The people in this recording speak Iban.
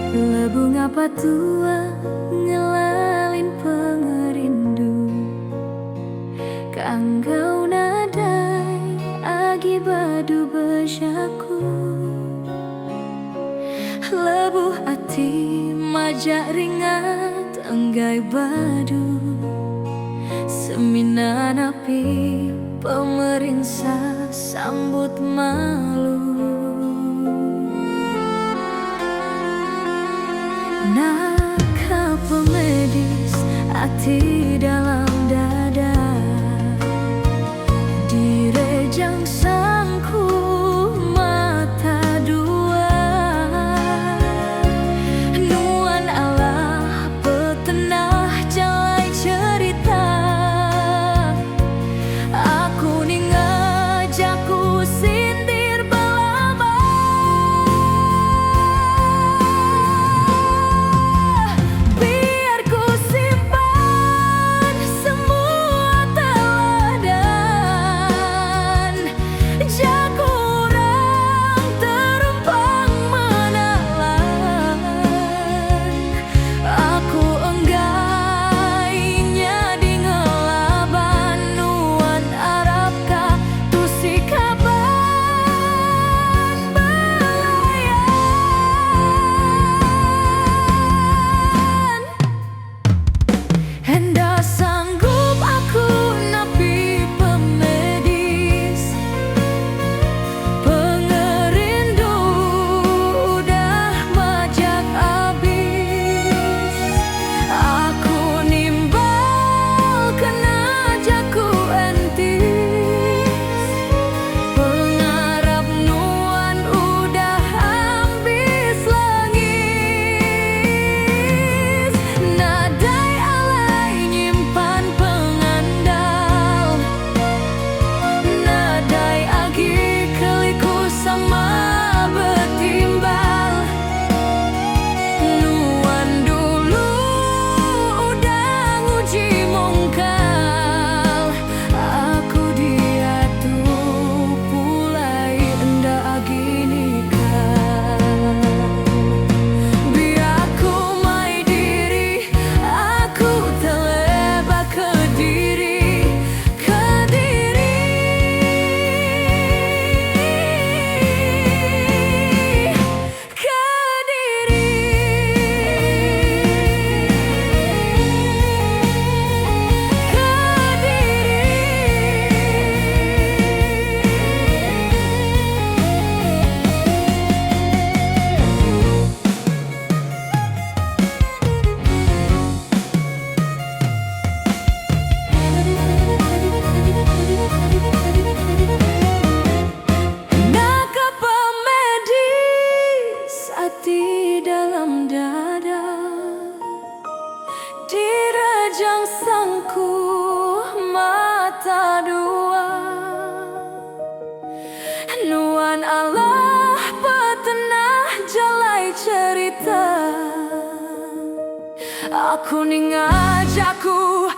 Lebuh ngapa tua ngelalin pengerindu Ka enggau nadai agi badu bejaku Lebuh ati majak ringat enggai badu Semina napi pemerinsa sambut malu. Naka pemedis ati dalam dada. Direjang sangku mata dua. Nuan alah petenah jalai cherita. Aku ninga jaku sindir belama. Biar ku simpan semua teladan jaku orang terumpang menelan. Aku enggai nyadi ngelaban nuan arapka tusi kaban belayan. Enda sanggup aku napi pemedis Pengerindu udah majak abis Aku nimbal kena jaku entis Pengarap nuan udah ambis lengis Nadai alai nyimpan pengandal Nadai agi keliku sama betimbal Nuan dulu udah nguji mungkal Aku diatu pulai enda agi nikal Biar ku mai diri aku teleba kediri Kediri Kediri Kediri. Naka pemedis ati dalam dada Direjang sangku mata dua Nuan alah petenah jalai cherita Aku ninga jaku.